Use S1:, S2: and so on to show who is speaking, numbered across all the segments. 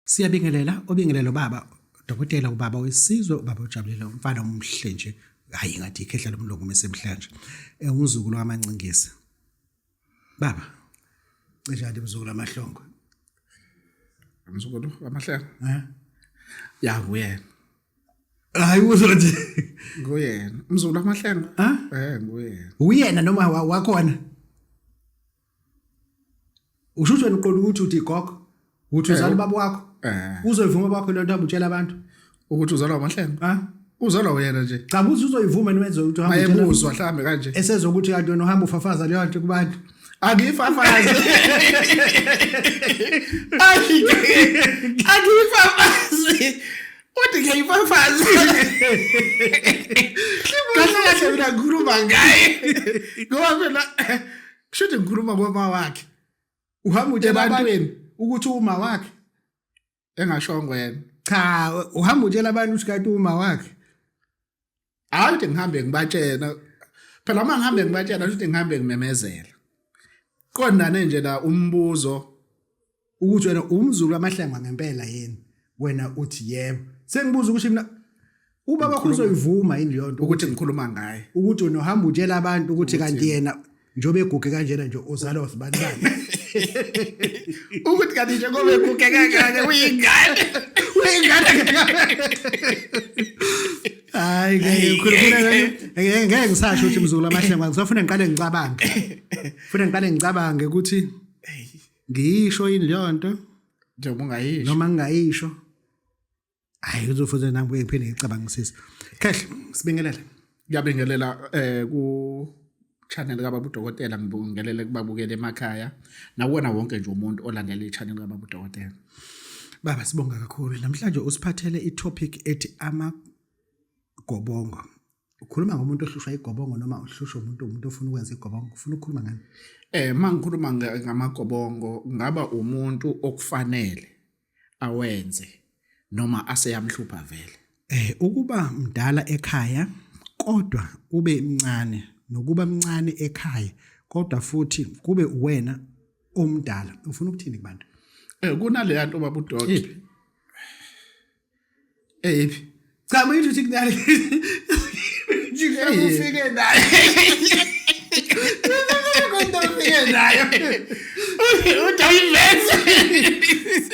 S1: Siyabingelela obingelela ubaba dokotela ubaba wesizwe ubaba ojabulile umfana omuhle nje hayi ngathi ikhehla lomlungu mesemhlanje eh, umzukulu wamancingisi baba cishe kanti mzukulu amahlongo
S2: mzukulu wamahlongo
S1: eh
S2: ya nguyena
S1: hayi uzothi
S2: nguyena mzukulu wamahlongo
S1: ha
S2: eh nguyena
S1: uyena noma wakhona Usho ukuthi wena uqonda ukuthi uthi gogo uthi uzala
S2: Eh,
S1: ubaba wakho
S2: eh.
S1: uzoyivuma bakho lento hamba utshela abantu
S2: ukuthi uzalwa amahlengo
S1: ha
S2: uzalwa wena nje
S1: cha buthi uzoyivuma niwenze ukuthi uhamba utshela
S2: mayebuzwa mhlambe kanje
S1: esezokuthi kanti wena uhamba ufafaza leyo nto kubantu
S2: angiyifafazi angiyifafazi uthi ngiyayifafazi kahle kahle mina ngikhuluma ngaye ngoba phela kusho ukuthi ngikhuluma ngoma wakhe
S1: uhamba utshela abantu
S2: Ebantwini.
S1: ukuthi uma wakhe
S2: engashongo yena
S1: cha uhamba utshela abantu ukuthi kanti uma wakhe
S2: hayi ukuthi ngihambe ngibatshena phela uma ngihambe ngibatshena kusho ukuthi ngihambe ngimemezela qondane nje la umbuzo
S1: ukuthi wena umzulu amahlengwa ngempela yini wena uthi yebo sengibuza ukuthi mina ubaba wakho uzoyivuma yini leyo nto
S2: ukuthi ngikhuluma ngaye
S1: ukuthi wena uhamba utshela abantu ukuthi kanti yena njengoba eguge kanjena nje uzalwa usibani bani
S2: ukuthi kanti njengoba eguge kangaka uyingane
S1: uyingane hayi ngeke ngikhuluma ngeke ngeke ngisasho ukuthi mzukulu amahlengwa ngisafuna ngiqale ngicabange funa ngiqale ngicabange ukuthi ngiyisho yini leyo nto
S2: njengoba ungayisho
S1: noma ngingayisho hayi uzofuze nami kuye ngiphinde ngicabangisise khehle sibingelele
S2: ngiyabingelela eh ku channel kababa udokotela ngibingelele kubabukeli emakhaya nakuwona wonke nje umuntu olandela i-channel kababa udokotela
S1: baba sibonga kakhulu namhlanje usiphathele i-topic ethi amagobongo ukhuluma ngomuntu ohlushwa igobongo noma uhlushwa umuntu umuntu ofuna ukwenza igobongo ufuna ukukhuluma ngani
S2: eh mangikhuluma ngamagobongo ngaba umuntu okufanele awenze noma aseyamhlupha vele
S1: eh ukuba mdala ekhaya kodwa ube mncane nokuba mncane ekhaya kodwa futhi kube uwena omdala ufuna ukuthini kubantu
S2: eh kunaleya nto baba uDoc
S1: iphi
S2: eyiphi
S1: cha manje uthi kunale
S2: ufike nayo
S1: Kodwa ufike nayo
S2: uthi ayiveze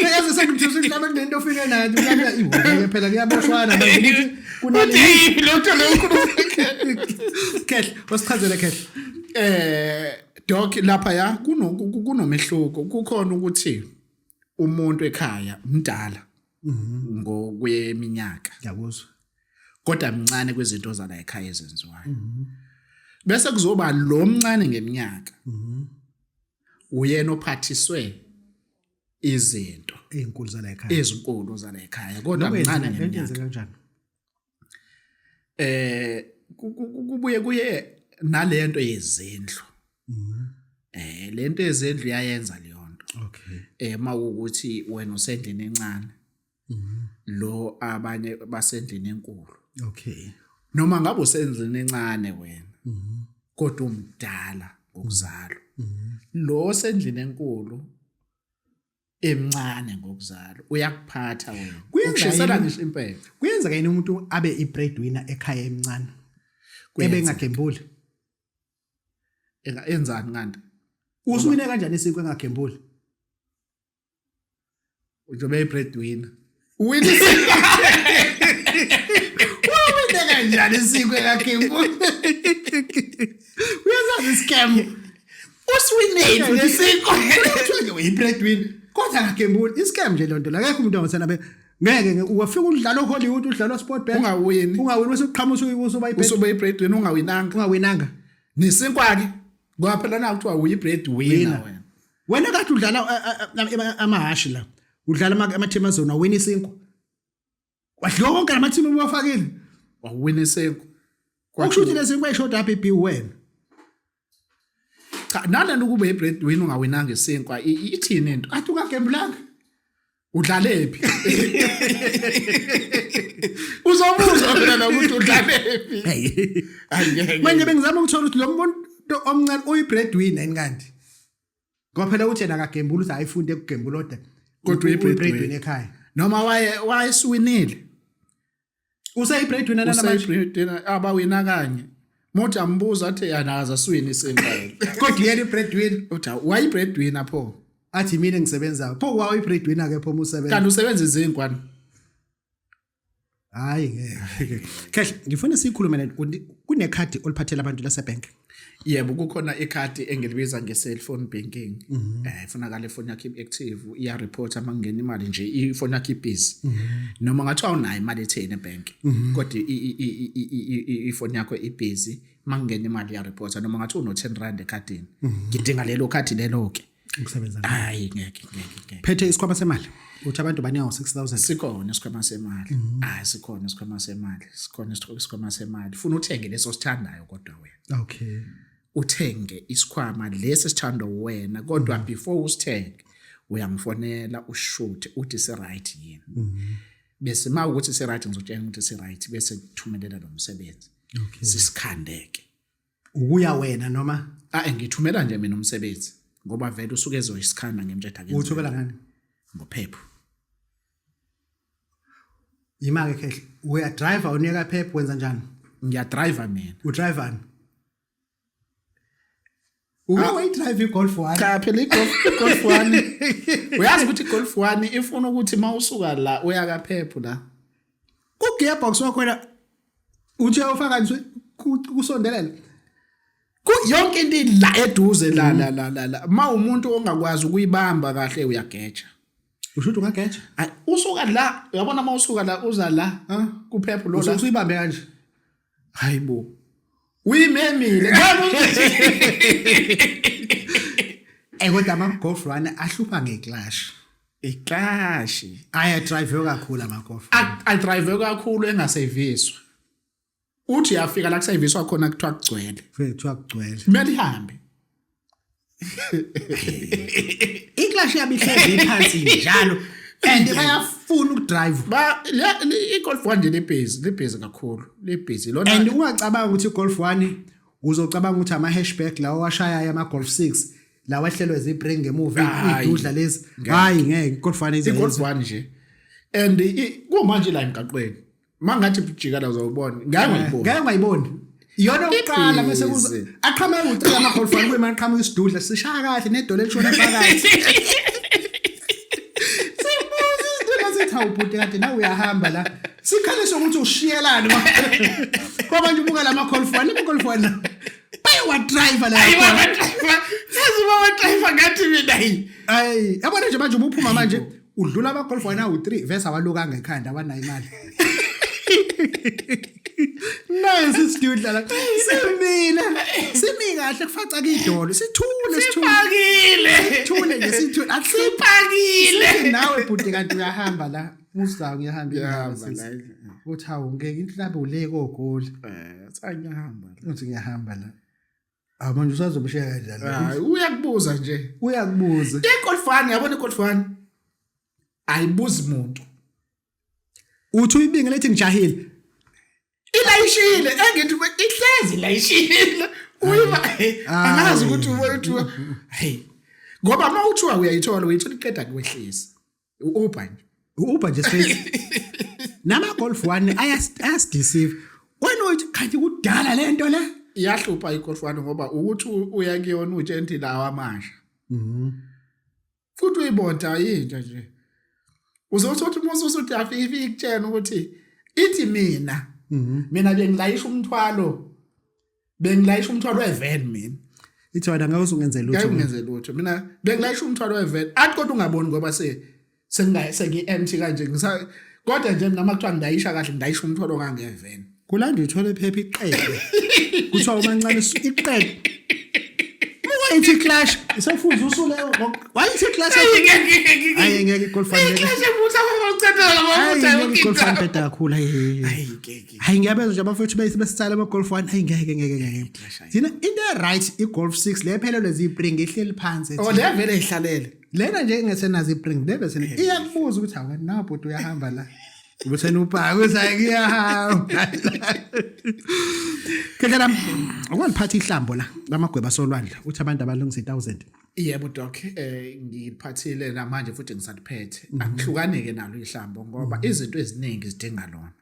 S1: Yazi sengithusa mhlawumbe kunento ofike nayo mhlawumbe iwona phela kuyaboshwana manje ukuthi kunale
S2: uthi yiphi lo nto leyo ukhuluma
S1: Kehle wasichazele kehle
S2: eh doc lapha ya kunomehluko kukhona ukuthi umuntu ekhaya mdala ngokweminyaka
S1: ngiyakuzwa
S2: kodwa mncane kwizinto zala ekhaya ezenziwayo bese kuzoba lo mncane ngeminyaka uyena ophathiswe izinto
S1: ezinkulu zala ekhaya
S2: ezinkulu zala ekhaya kodwa mncane ngeminyaka
S1: kanjani
S2: eh kubuye kuye nalento yezindlu eh lento yezindlu iyayenza leyo nto
S1: okay
S2: eh mawukuthi wena usendlini encane lo abanye basendlini enkulu
S1: okay
S2: noma ngabe usendlini encane wena kodwa umdala ngokuzalwa lo osendlini enkulu emncane ngokuzalwa uyakuphatha wena ukushisela ngisho impepho
S1: kuyenzeka yini umuntu abe i-breadwinner ekhaya emncane ebengagembuli
S2: enzani kanti
S1: usuwine kanjani isinkwa engagembuli
S2: njengoba eyi-breadwinner uwine isinkwa
S1: uwine kanjani isinkwa engagembuli uyazazi iscam
S2: usiwinile lesinkwa
S1: kuthiwa nje uyi-breadwinner kodwa akagembuli iscam nje loo nto la akekho umuntu ongasena ngeke ungafika udlala oHollywood udlala oSport Bet
S2: ungawini
S1: ungawini bese uqhamusa usuba
S2: i usuba i-breadwinner ungawinanga
S1: ungawinanga
S2: nesinkwa ke ngoba phela na kuthiwa uyi-breadwinner wena
S1: wena kade udlala amahashi la udlala ama-team azona wina isinkwa wadliwa konke lama-team uwafakile
S2: wawina isinkwa
S1: okusho ukuthi lesinkwa eshoda apha ibhi wena
S2: cha nalento ukuba i-breadwinner ungawinanga isinkwa ithini into
S1: athi ungagembulanga
S2: udlalephi uzobuza phela la ukuthi udlalephi
S1: manje bengizama ukuthola ukuthi lo muntu omncane uyi-breadwinner yini kanti ngoba phela uthi yena akagembuli uthi ayifunde ekugembula kodwa
S2: kodwa
S1: uyi-breadwinner ekhaya
S2: Noma waye wayesuwinile.
S1: Useyi-breadwinner namanje.
S2: Useyi-breadwinner abawina kanye. Muthi ambuza athi yena akazasuwini isinkwa.
S1: Kodwa yena i-breadwinner.
S2: Uthi wayi-breadwinner pho.
S1: Athi mina engisebenzayo. Pho wayi-breadwinner ke pho uma usebenza.
S2: Kanti usebenza izinkwa.
S1: Hayi ngeke. Kehle ngifuna sikhulume le kunekhadi oliphathela abantu lasebank.
S2: Yebo kukhona ikhadi engilibiza nge-cellphone banking. Eh ifunakala ifoni yakho i-active iya report uma kungena imali nje ifoni yakho ibusy. Noma ngathiwa awunayo imali etheni ebank kodwa ifoni yakho ibusy uma kungena imali iya report noma ngathi uno 10 rand ekhadini. Ngidinga lelo khadi lelo ke.
S1: Ukusebenza.
S2: Hayi ngeke ngeke ngeke.
S1: Phethe isikhwama semali. Uthi abantu banika ngo6000.
S2: Sikhona isikhwama semali. Hayi sikhona isikhwama semali. Sikhona isikhwama semali. Funa uthenge leso sithandayo kodwa wena.
S1: Okay.
S2: Uthenge isikhwama lesi sithandwa wena kodwa before usithenge uyamfonela ushuthe uthi si right yini. Bese ma ukuthi si right ngizotshela ukuthi si right bese ngithumelela lo msebenzi.
S1: Okay.
S2: Sisikhandeke.
S1: Ukuya wena noma
S2: Ah ngithumela nje mina umsebenzi ngoba vele usuke ezoyisikhanda ngemtshetha ke.
S1: Uthumela ngani?
S2: Ngophepho.
S1: Yima ke khehle. Uya driver unika phepho wenza njani?
S2: Ngiya driver mina.
S1: Udriver ni? Uke wayidrive iGolf 1?
S2: Cha phela iGolf 1. Uyazi ukuthi iGolf 1 ifuna ukuthi mawusuka la uya kaphepho la.
S1: Ku gearbox wakhona uthi uyawufaka nje kusondelela.
S2: Ku yonke into la eduze la la la la la. Ma umuntu ongakwazi ukuyibamba kahle uyageja.
S1: Usho ukuthi ungageja?
S2: Ay usuka la uyabona mawusuka la uza la kuphepho lo la.
S1: Usuyibambe kanje.
S2: Hayibo. Uyimemile.
S1: Eh kodwa ama golf run ahlupha ngeclash.
S2: Iclash.
S1: Aya drive kakhulu ama golf.
S2: A drive kakhulu engaseviswa. Uthi yafika la kuseviswa khona kuthiwa kugcwele.
S1: Kuthiwa kugcwele.
S2: Kumele ihambe.
S1: Iclash yabihlezi iphansi njalo and bayafuna ukudrive.
S2: Ba i-Golf 1 nje lebhizi, lebhizi kakhulu. Lebhizi lona.
S1: And ungacabanga ukuthi i-Golf 1 uzocabanga ukuthi ama hatchback lawo washayayo ama Golf 6 lawa ehlelwe zibring ngemuva idudla lezi. Hayi ngeke i-Golf 1
S2: ize. I-Golf 1 nje. And kumanje la emgaqweni. Mangathi jika la uzawubona. Ngeke ngayiboni.
S1: Ngeke ngayiboni. Iyona yokuqala bese kuza aqhamuka u3 ama Golf 1 kuyimanje qhamuka isidudla sishaya kahle nedolo elishona phakathi. Sibuza isidudla sithi awubhuti kade nawe uyahamba la. Sikhaliswa ukuthi ushiyelani Ngoba nje ubuka lama Golf 1, lama Golf 1 bayawa driver la.
S2: Ayiwa driver. Yazi bawa driver ngathi mina
S1: hey. Ayi, yabona nje manje ubuphuma manje udlula ama Golf 1 awu3 vese awalukanga ekhanda awanayo imali. Nice isidudla la. Simile. Simi kahle kufaca idolo. Sithule
S2: sithule. Sipakile.
S1: Sithule nje sithule.
S2: Akusipakile.
S1: Nawe bhuti kanti uyahamba la. Musa ngiyahamba indaba la. Uthi hawu ngeke inhlabe ule kogoli.
S2: Eh, ngiyahamba
S1: la. Uthi ngiyahamba la. Ah manje usazomshiya kanjani?
S2: Hayi uyakubuza nje.
S1: Uyakubuza.
S2: IGolf 1 yabona iGolf 1. Ayibuzi muntu.
S1: Uthi uyibinge lethi ngijahile.
S2: Ilayishile engithi ihlezi ilayishile. Uyiba angazi ukuthi uthi hey ngoba uma uthiwa uyayithola uyithola iqeda kwehlisa. U-Uber nje.
S1: U-Uber nje straight. Nama Golf 1 ayas deceive. Wena uthi kanti kudala lento le.
S2: Iyahlupha iGolf 1 ngoba ukuthi uya kuyona utshenti lawa amasha. Futhi uyibonta ayintsha nje. Uzothi uthi uma usuthi afika ifike ikutshena ukuthi ithi mina. Mina bengilayisha umthwalo. Bengilayisha umthwalo wevan mina.
S1: Ithi wena ngeke usungenze lutho.
S2: Ngeke ungenze lutho. Mina bengilayisha umthwalo wevan. Athi kodwa ungaboni ngoba se senginga sengi empty kanje ngisa kodwa nje mina makuthiwa ngidayisha kahle ngidayisha umthwalo kangevan.
S1: Kulanda uthole iphepha iqede. Kuthiwa umancane iqede. Wayithi clash isefuza usule wayithi clash. Hayi ngeke iGolf 1.
S2: Clash ebusa ngokucedela
S1: ngamafutha yonke iGolf 1 bheda kakhulu hayi.
S2: Hayi ngeke.
S1: Hayi ngiyabezwa nje abafowethu besicala ama Golf 1 hayi ngeke ngeke ngeke. Thina into e right iGolf 6 le phelelwe zipring ihleli phansi.
S2: Oh le vele ihlalele.
S1: Lena nje engesenazo ipring le bese iyakubuza ukuthi hawu na bhuti uyahamba la. Ubusena ubhaka uthi hayi ngiyahamba. Khehla lami akwaliphatha ihlambo la lamagweba solwandle uthi abantu abalungisa 1000.
S2: Yebo doc, ngiphathile namanje futhi ngisaliphethe. Angihlukaneke nalo ihlambo ngoba izinto eziningi zidinga lona.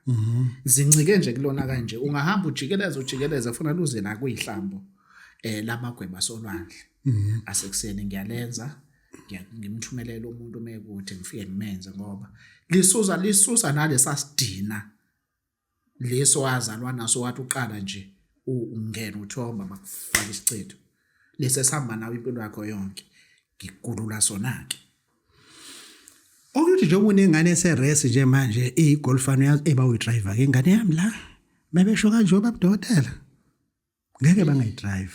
S2: Zincike nje kulona kanje. Ungahamba ujikeleze ujikeleze funa luze la kuyihlambo lamagweba solwandle. Asekuseni ngiyalenza ngimthumelela umuntu mekude ngifike ngimenze ngoba lisusa lisusa nalesasidina leso wazalwa naso wathi uqala nje ungena uthomba bakufaka isicethu lesi esihamba nawe impilo yakho yonke ngigulula sona ke.
S1: Okuthi njengoba unengane eseresi nje manje iyigolfana uyazi eba uyidriver ke ingane yami la mebesho kanje obabudokotela ngeke bangayidrive,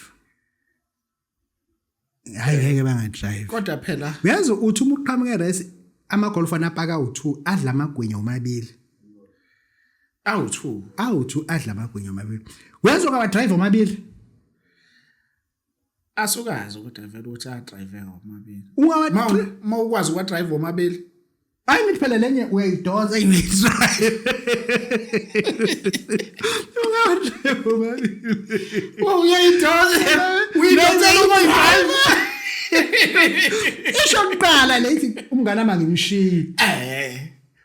S1: hayi ngeke bangadrive.
S2: Kodwa phela
S1: uyazi uthi uma uqhamuka eresi amagolfana apaka u2 adla amagwinya omabili.
S2: Awu2.
S1: Awu2 adla amagwinya omabili, uyazi okaba drive omabili.
S2: Asukazi ukuthi vele ukuthi adrive ngomabili.
S1: Ungawa
S2: Uma ukwazi ukwadrive omabili.
S1: Hayi ngithi phela lenye uyayidonsa imidrive. Ungawadrive omabili.
S2: Uyayidonsa. Uyidonsa ukuyidrive.
S1: Isho kuqala lethi umngane ama ngimshiye.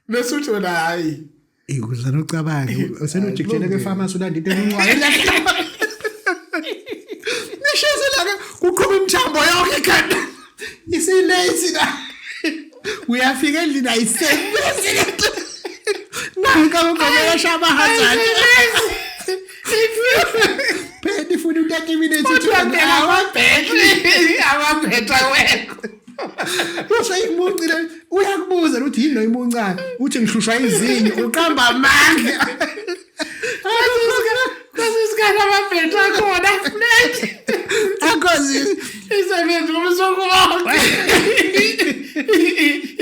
S2: Bese uthi wena hayi.
S1: Ikuzana ucabange usenojikijele kwe-pharmacy ulanda into encwayo. Nishise la kuqhuma imithambo yonke ekhanda. Isilate la. Uyafika endlini ayisebenzi lento. Nanka ugobela amahazard. Phela ifuna u-30 minutes
S2: to an hour. Amabhetri, amabhetri awekho.
S1: Useyimuncile uyakubuza ukuthi yini lo imuncayo, uthi ngihlushwa izinyo, uqamba amanga.
S2: Kwesinye isikhathi amabhetri akhona flat.
S1: Akhozi
S2: Isebenza ubusuku bonke.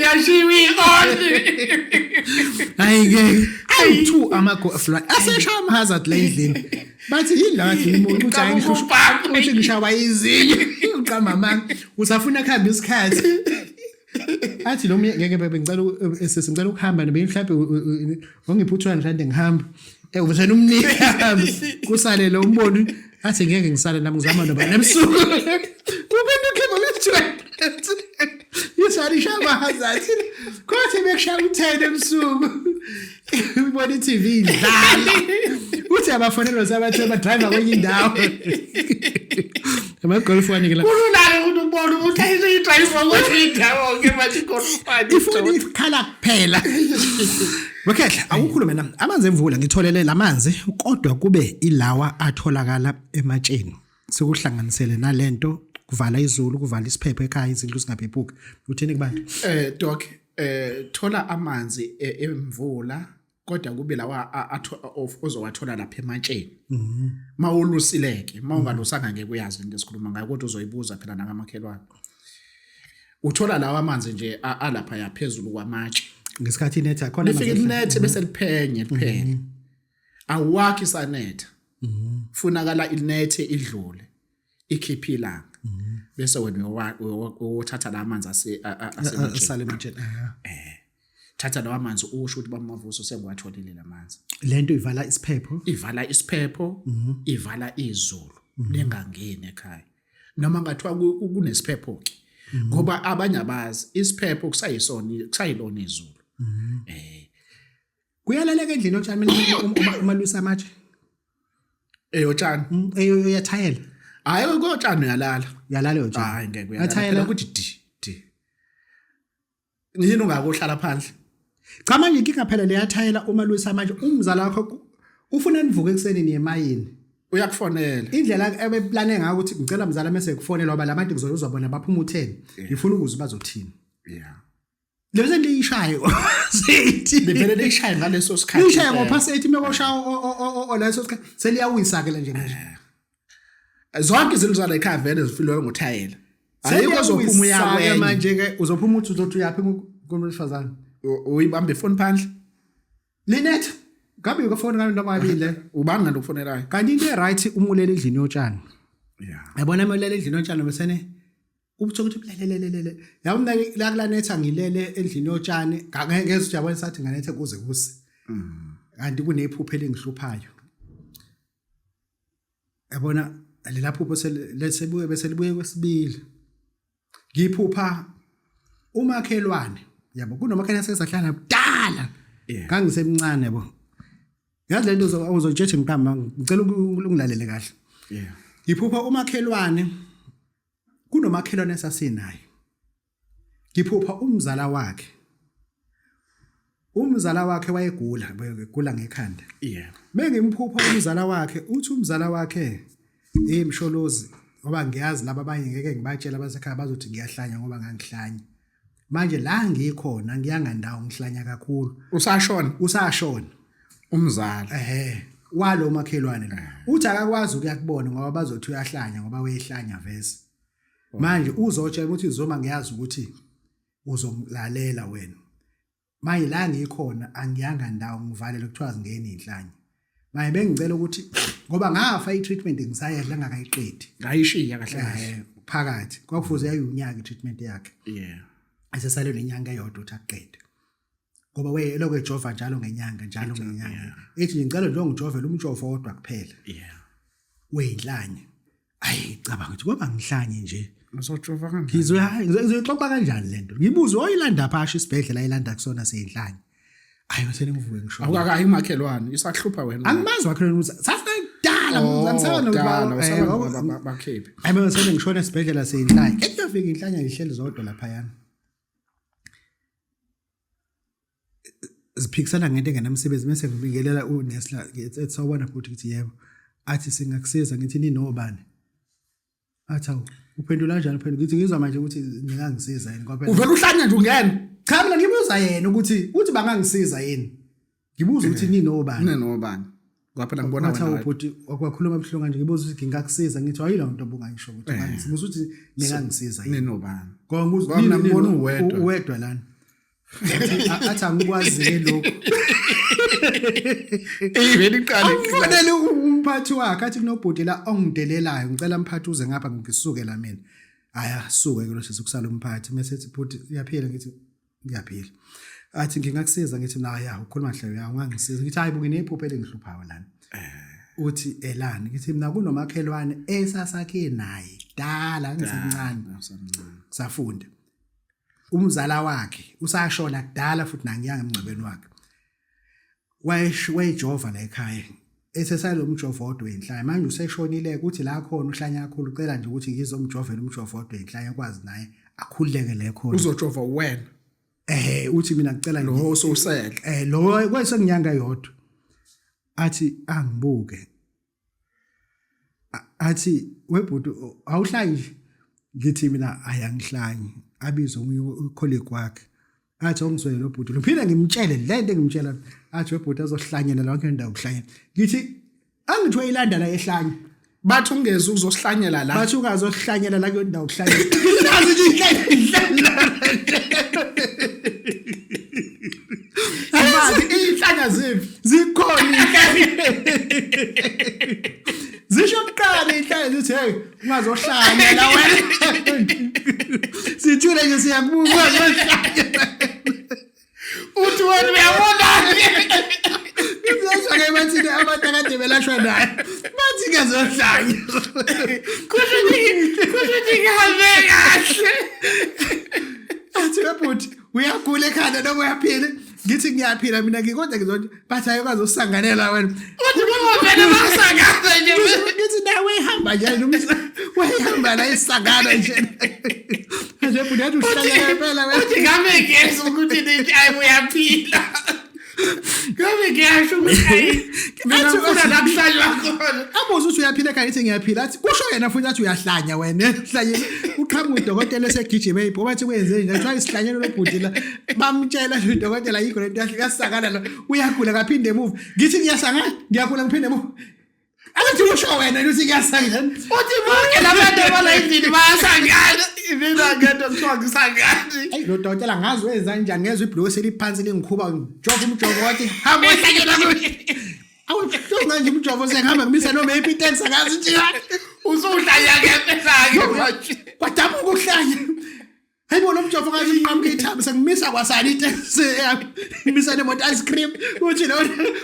S2: Yashiwa i-on.
S1: Hayi ke ayi-two ama-fly aseshaya ama-hazard la endlini, bathi yini la kathi imuncu, uthi hayi ngihlushwa, uthi ngishawa izinyo, uqamba amanga, usafuna kuhambe isikhathi. Athi lo munye ngeke bebe ngicela sisi ngicela ukuhamba noma mhlawumbe ongipha u-200 rand ngihamba, usena umnike ahambe, kusale lo umboni athi ngeke ngisale nami ngizama noba nebusuku kuphinde ukhipha le-200 isalisha ama-hazard kwathi bekushaya u-10 ebusuku ubona i-TV idlala, uthi abafonelwa sabathe badriver kwenye indawo amagolf wani ke la.
S2: Kulula-ke ukuthi ubone ukuthi ayiseyidrive kwenye indawo ke manje igolfani.
S1: Ifoni ikhala kuphela. Wekhehla awukhulume nami amanzi emvula ngitholele lamanzi kodwa kube ilawa atholakala ematsheni sekuhlanganisele nalento kuvala izulu kuvala isiphepho ekhaya izindlu zingaphephuki, uthini kubantu?
S2: Doc, thola amanzi emvula kodwa kube lawa ozowathola lapha ematsheni. Mawulusileke, mawungalusanga ngeke uyazi into esikhuluma ngayo kodwa uzoyibuza phela nakamakhelwane. Uthola lawa amanzi nje alapha yaphezulu kwamatshe.
S1: Ngesikhathi inetha khona.
S2: Lifike linethe bese liphenye liphele. Awakhi isanetha. Funakala inethe idlule ikhiphe ilanga. Bese wena uyothatha la manzi asematsheni.
S1: Asale ematsheni.
S2: Thatha lawa manzi usho ukuthi bamavuso sengiwatholile lamanzi.
S1: Lento ivala isiphepho.
S2: Ivala isiphepho, ivala izulu lingangeni ekhaya. Noma ngathiwa kunesiphepho ke. Ngoba abanye abazi isiphepho kusayisona kusayilona izulu.
S1: Kuyalaleka endlini otshani uma lusa amatshe.
S2: Eyotshani.
S1: Eyoyathayela.
S2: Hayi kotshani uyalala.
S1: Uyalala yotshani.
S2: Hayi ngeke uyalala.
S1: Uyathayela.
S2: Phela ukuthi di di. Yini ungakohlala phandle?
S1: Cha manje inkinga phela leyathayela uma lusa manje umzala wakho ufuna nivuke ekuseni niye emayini.
S2: Uyakufonela.
S1: Indlela ebeplane ngayo ukuthi ngicela mzala mase kufonela ngoba labantu ngizozwa bona baphuma u10. Ngifuna ukuzwa bazothini.
S2: Yeah.
S1: Leyo nto iyishaye sethi.
S2: Livele liyishaye ngaleso sikhathi.
S1: Liyishaye ngophasi 8 mekoshaya o leso sikhathi seliyawisa ke nje manje.
S2: Zonke izinto zala ekhaya vele zifilwe ngothayela. Ayikho ozophuma
S1: Seliyawisa-ke
S2: uyakwenye.
S1: Manje ke uzophuma uthi uzothi uyaphi kumuntu wesifazane.
S2: Uyibambe ifoni phandle.
S1: Linet ngabe ukufona ngalo noma kabili.
S2: Ubani ngalo kufonelayo?
S1: Kanti into e-right umulele endlini yotshani.
S2: Yeah.
S1: Yabona umulele endlini yotshani besene ubutho ukuthi lelelelele. Yabo mina la kulanetha ngilele endlini yotshani ngeke ukuthi yabona sathi nganetha kuze kuse. Kanti kunephupho elingihluphayo. Yabona lela phupho selibuye bese libuye kwesibili. Ngiphupha umakhelwane, yabo, kunomakhelwane sesahlala kudala. Ngangisemncane, yabo. Yazi lento uzotshela ngiqamba, ngicela ungilalele kahle. Ngiphupha umakhelwane, kunomakhelwane esasinaye. Ngiphupha umzala wakhe. Umzala wakhe wayegula, wayegula ngekhanda. Bengimphupha umzala wakhe, uthi umzala wakhe, "Hey Msholozi, ngoba ngiyazi laba abanye ngeke ngibatshele abasekhaya bazothi ngiyahlanya ngoba ngangihlanya. Manje la ngikhona ngiyanga ndawo ngihlanya kakhulu."
S2: Usashona?
S1: Usashona.
S2: Umzala.
S1: Ehhe. Walo makhelwane lo. Uthi akakwazi ukuyakubona ngoba bazothi uyahlanya ngoba uyehlanya vese. Manje uzotshela ukuthi Zuma ngiyazi ukuthi uzomlalela wena. Manje la ngikhona angiyanga ndawo ngivalele kuthiwa zingeni inhlanya. Manje bengicela ukuthi ngoba ngafa i-treatment ngisayedla ngakayiqedi.
S2: Ngayishiya kahle kahle.
S1: Phakathi kwakufuze yayiwunyaka i-treatment yakhe. Esesale nenyanga eyodwa ukuthi aqede. Ngoba wayelokhu ejova njalo ngenyanga njalo ngenyanga. Ethi ngicela nje ungijovele umjovo wodwa kuphela. Weyinhlanya. Ayi cabanga ukuthi ngoba ngihlanye nje.
S2: Uzojova kanjani?
S1: Ngizoyixoxa kanjani lento? Ngibuze oyilanda phasha isibhedlela ayilanda kusona seyinhlanya. Ayi bese ngivuke ngisho.
S2: Awukakayi umakhelwane, isakuhlupha wena.
S1: Angimazi wakhelwane ukuthi sasidala
S2: ngisabona ukuthi bakhiphi.
S1: Ayi bese ngishona esibhedlela seyinhlanya. Ekuyofika inhlanya ihleli zodwa lapha yana. Ziphikisana ngento engenamsebenzi bese ngibingelela unesi la ethi sawubona futhi ngithi yebo. Athi singakusiza ngithi ninobani? Athi awu uphendula kanjani uphendula ngithi ngizwa manje ukuthi ningangisiza yini
S2: ngoba uvela uhlanya nje ungena.
S1: Cha mina ngibuza yena ukuthi uthi bangangisiza yini. Ngibuza ukuthi ninobani?
S2: Ninobani? Ngoba phela ngibona
S1: wena. Wathi ubhuti wakhuluma ebuhlungu kanje ngibuza ukuthi ngingakusiza ngithi ayila nto obungayisho ukuthi ungangisiza. Ngibuza ukuthi ningangisiza
S2: yini? Ninobani?
S1: Ngoba ngibuza
S2: mina ngibona uwedwa.
S1: Uwedwa lana. Athi angikwazi ke lokho.
S2: Ivele iqale.
S1: Angifonele umphathi wakhe athi kunobhuti la ongidelelayo ngicela mphathi uze ngapha ngisuke la mina. Aya suke ke lo sisi kusala umphathi mase ethi bhuti uyaphila ngithi ngiyaphila. Athi ngingakusiza ngithi na ya ukhuluma hle uya ungangisiza ngithi hayi buke nephupho elingihluphayo lana. Uthi elani ngithi mina kunomakhelwane esasakhe naye dala ngisemncane safunda. Umzala wakhe usashona kudala futhi nangiyanga emngcwabeni wakhe. Wayejova la ekhaya esesalo umjovo odwa inhlaya manje useshonile ukuthi la khona uhlanya kakhulu ucela nje ukuthi ngizomjovela umjovo odwa inhlaya akwazi naye akhululeke le khona
S2: uzojova wena
S1: uthi mina ngicela
S2: lo osowusele
S1: lo kwesekunyanga yodwa athi angibuke athi webhuti awuhlanyi ngithi mina ayangihlanyi abize omunye ucolleague wakhe athi ongizwele lo bhuti ngiphinde ngimtshele le nto engimtshela athi webhuti azohlanyela lonke indawo kuhlanyela ngithi angithi wayilanda la ehlanya
S2: bathi ungezi uzosihlanyela la
S1: bathi ungazohlanyela la kuyondawo kuhlanyela ngilazi nje inhlanya
S2: imali inhlanya ziphi
S1: zikhona inhlanya zisho kuqala inhlanya zithi hey ungazohlanya la wena sithule nje siyakubuka ungazohlanya
S2: uthi wena uyabona
S1: ngizosho ke bathi abantu akade belashwa naye bathi ngezohlanya
S2: kusho ukuthi ngihambe kahle
S1: athi webhuti uyagula ekhanda noma uyaphila ngithi ngiyaphila mina ngikodwa ngizothi bathi ayokwazi usanganela wena
S2: uthi bovele basangana nje
S1: ngithi nawe ihamba nje wayihamba la isangana nje nje bhuti athi uhlanyela impela
S2: wena uthi ngabe ngiyezwa ukuthi nithi ayi uyaphila ngabe ngiyasho ukuthi ayi mina ngifuna la kuhlanywa khona
S1: abuze ukuthi uyaphila ekhaya ithi ngiyaphila athi kusho yena futhi athi uyahlanya wena uhlanyile uqhamuka udokotela esegijima eyibho bathi kwenze nje kuthiwa isihlanyelo lobhuti la bamtshela nje udokotela ayikho lento yasakana lo uyagula kaphinde emuva ngithi ngiyasangana ngiyagula ngiphinde emuva Akuthi usho wena ukuthi ngiyasangana.
S2: Uthi bonke labantu abala endlini bayasangana. Mina ngento kuthiwa ngisangani.
S1: Ayi lo dokotela ngazi wenza kanjani ngezwe ibhluku seliphansi lingikhuba ngijova umjovo wathi hamba ohlanyela kuye. Awu hlunga nje umjovo sengihamba ngimisa noma eyiphi iteksi angazi nje.
S2: Usuhlanya ngempela ke manje.
S1: Kwadabuka ukuhlanya. Hayibo lo mjovo ngathi unqamuka ithambo sengimisa kwasani iteksi yami. Ngimisa nemoto ice cream. Uthi lo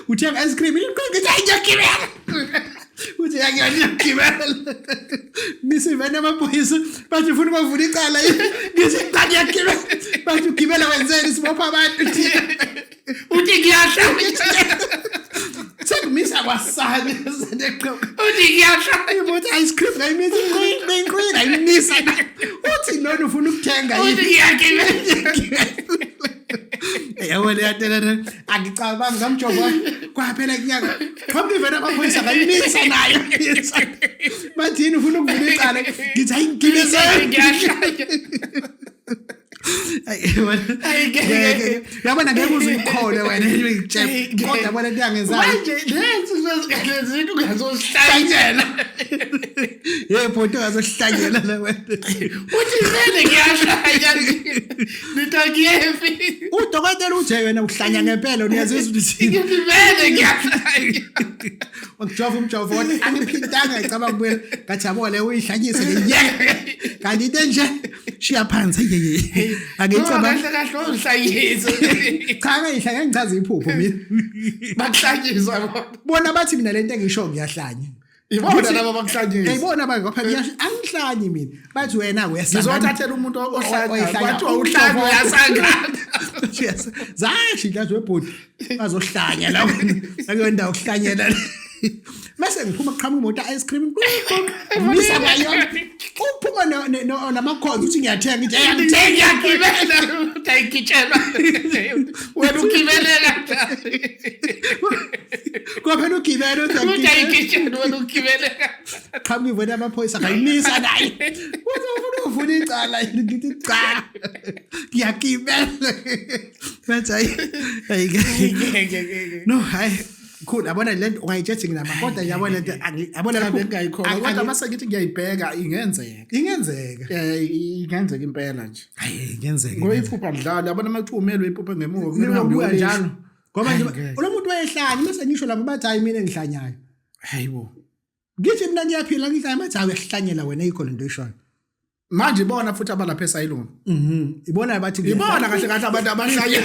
S1: uthenga ice cream ngithi hayi ngiyagibela. Uthi ngiyagibela. Misa iveni amaphoyisa bathi ufuna ukuvula icala. Ngithi cha ngiyagibela. Bathi ugibela wenzeni sibopha abantu thina.
S2: Uthi ngiyahlanya.
S1: Sengimisa kwasani seneqoqa.
S2: Uthi ngiyahlanya.
S1: Imoto ice cream ngayimisa inqini inqini ngayimisa. Uthi lona ufuna ukuthenga
S2: Uthi
S1: yini?
S2: ngiyagibela.
S1: Yabo le yatela angicabangi ngamjova kwaphela kunyaka. Qhamuka ivena amaphoyisa ngayimisa nayo. Bathi yini ufuna ukuvula icala? Ngithi hayi ngigibezele.
S2: Ngiyahlanya.
S1: Hayi ngeke. Yabona ngeke uze uyikhole wena ngikutshela. Kodwa yabona into yangenzayo.
S2: Manje lezi lezi ungazohlanyela.
S1: Yebo into ngazohlanyela la wena.
S2: Uthi vele ngiyahlanya. Nithi angiyephi.
S1: Udokotela uthe wena uhlanya ngempela uyazizwa ukuthi
S2: Ngithi vele ngiyahlanya.
S1: Ngijova umjovo kodwa angiphindanga ngicabanga kubuyela ngathi yabo le uyihlanyise ngiyeke. Kanti into nje shiya phansi yeye. Angicabanga
S2: Kahle kahle uzihlanyise.
S1: cha ngihlanya ngichaza iphupho mina.
S2: Bakuhlanyiswa bona.
S1: Bona bathi mina lento engisho ngiyahlanya.
S2: Ibona laba bakuhlanyisa.
S1: Ngiyibona abanye ngoba phela angihlanyi mina. Bathi wena uyasangana.
S2: Ngizothathela umuntu ohlanya
S1: Oyihlanya.
S2: kwathiwa uhlanya uyasangana.
S1: Yes. Zasho inhlanzi webhodi bazohlanya la. Akuyo indawo ukuhlanyela. Mase ngiphuma kuqhamuka imoto ice cream. Misa ngayo. Uphuma namakhonzo uthi ngiyathenga ngithi hey angithengi.
S2: Ngiyagibela uthi ayigitshelwa. Wena ugibele kanjani?
S1: Ngoba phela ugibele uthi
S2: Uthi
S1: angigibele.
S2: ayigitshelwa wena ugibele kanjani?
S1: Qhamuka ivona amaphoyisa ngayimisa naye. Uthi ufuna ukuvula icala yini ngithi cha. Ngiyagibela. Bathi hayi hayi.
S2: Ngeke.
S1: No hayi cool yabona lento ungayitshethi nginama kodwa yabona lento yabona
S2: Cha
S1: lapho
S2: bengayikholwa kodwa mase ngithi ngiyayibheka ingenzeka.
S1: ingenzeka.
S2: Ingenzeka impela nje.
S1: Hayi ingenzeka.
S2: Ngoba iphupha lidlala yabona uma kuthiwa umelwe iphupha ngemuva kumele uhambe
S1: Nibuya
S2: uyolisho.
S1: njalo. Ngoba nje
S2: Hayi, ngeke.
S1: lo muntu wayehlanya mase ngisho lapho bathi hayi mina engihlanyayo.
S2: Hayibo.
S1: Ngithi mina ngiyaphila ngihlanya bathi hayi uyahlanyela wena ayikho lento oyishoyo.
S2: Manje ibona futhi abalapha esayiluni.
S1: Ibona bathi
S2: Ibona kahle kahle abantu abahlanyayo.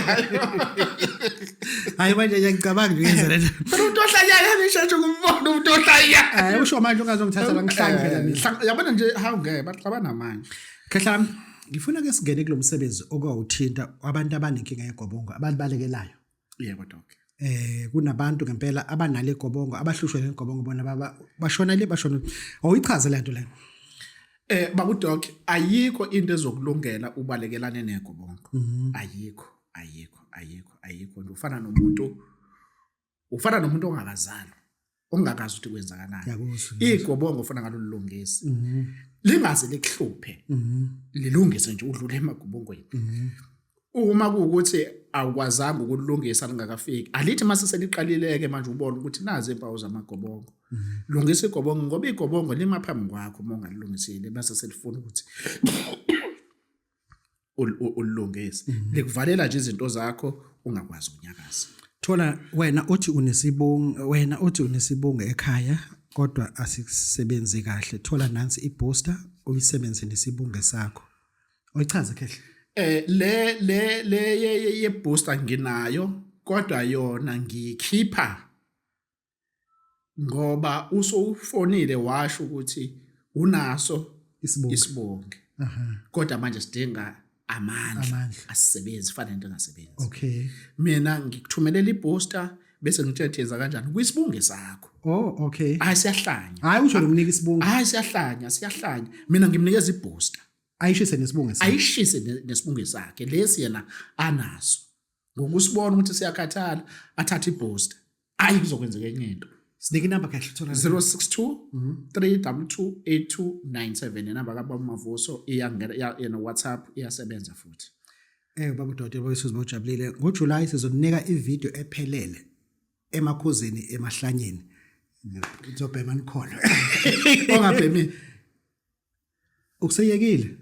S1: Hayi manje ngiyacabanga nje ngenza lento.
S2: Phela umuntu ohlanyayo ngisheshe ukumbona umuntu ohlanya.
S1: Hayi usho manje ungazongithatha la ngihlanye phela mina.
S2: Yabona nje hawu ngeke baxabana manje.
S1: Khehla lami, ngifuna ke singene kulo msebenzi okwawuthinta abantu abanenkinga yegobongo abalibalekelayo.
S2: Yebo doc.
S1: Kunabantu ngempela abanale gobongo abahlushwe negobongo bona baba bashona le bashona. Awuyichaze le nto le.
S2: Babu doc ayikho into ezokulungela ubalekelane negobongo. Ayikho, ayikho, ayikho, ayikho. Nje ufana nomuntu ongakazalwa. Ongakazi ukuthi kwenzakalani.
S1: Ngiyakuzwa.
S2: Igobongo ufana ngalolungisi. Lingaze likuhluphe. Lilungise nje udlule emagobongweni. Uma kuwukuthi awukwazanga ukulungisa lingakafiki alithi mase seliqalile-ke manje ubone ukuthi nazi impawu zamagobongo. Lungisa igobongo ngoba igobongo lima phambi kwakho uma ungalilungisile bese selifuna ukuthi ulilungise. Likuvalela nje izinto zakho ungakwazi ukunyakaza.
S1: Thola wena uthi unesibongo wena uthi unesibongo ekhaya kodwa asisebenzi kahle. Thola nansi ibooster uyisebenzise nesibongo sakho. Oyichaze Khehla.
S2: Le le le ye booster nginayo kodwa yona ngiyikhipha ngoba usowufonile washo ukuthi unaso
S1: Isibongo.
S2: isibonge. Kodwa manje sidinga amandla asisebenzi fana into engasebenzi.
S1: Okay.
S2: Mina ngikuthumelela ibooster bese ngitshela ukuthi yenza kanjani kwisibunge sakho.
S1: Oh okay.
S2: Hayi siyahlanya.
S1: Hayi usho lokunika isibongo.
S2: Hayi siyahlanya, siyahlanya. Mina ngimnikeza ibooster.
S1: Ayishise nesibongo sakhe.
S2: Ayishise nesibunge sakhe lesi yena anaso. Ngokusibona ukuthi siyakhathala athathe ibooster. Hayi kuzokwenzeka enye into.
S1: Sinike inamba kahle thola.
S2: 062 322 8297 inamba kaBaba Mavuso iyangena yena WhatsApp iyasebenza futhi.
S1: Baba uDokotela Boyisuzi bojabulile. NgoJuly sizokunika ivideo ephelele emakhuzeni emahlanyeni. Ngizobhema nikholwe.
S2: Ongabhemi
S1: Useyekile.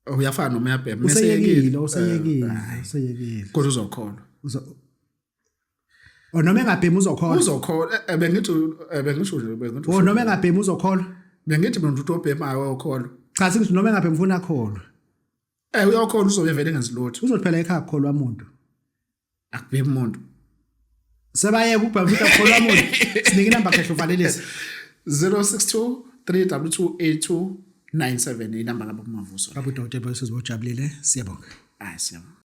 S2: Uyafana noma uyabhema.
S1: Useyekile, useyekile, useyekile.
S2: Kodwa uzokholwa.
S1: Noma engabhemi uzokholwa.
S2: Uzokholwa. Bengithi bengisho nje bengithi.
S1: Noma engabhemi uzokholwa.
S2: Bengithi mina umuntu obhemayo uyokholwa.
S1: Cha singithi noma engabhemi ufuna akholwe.
S2: Uyokholwa uzobe vele engenzi lutho.
S1: Uzothi phela ekhaya akukholwa umuntu.
S2: Akubhemi umuntu.
S1: Sebayeka ukubhema futhi akukholwa umuntu. Sinike inamba Khehla uvalelise.
S2: 062 322 8297. 97 inamba kaBaba Mavuso.
S1: Baba udokotela bosizwe ojabulile, siyabonga.
S2: Hayi, siyabonga.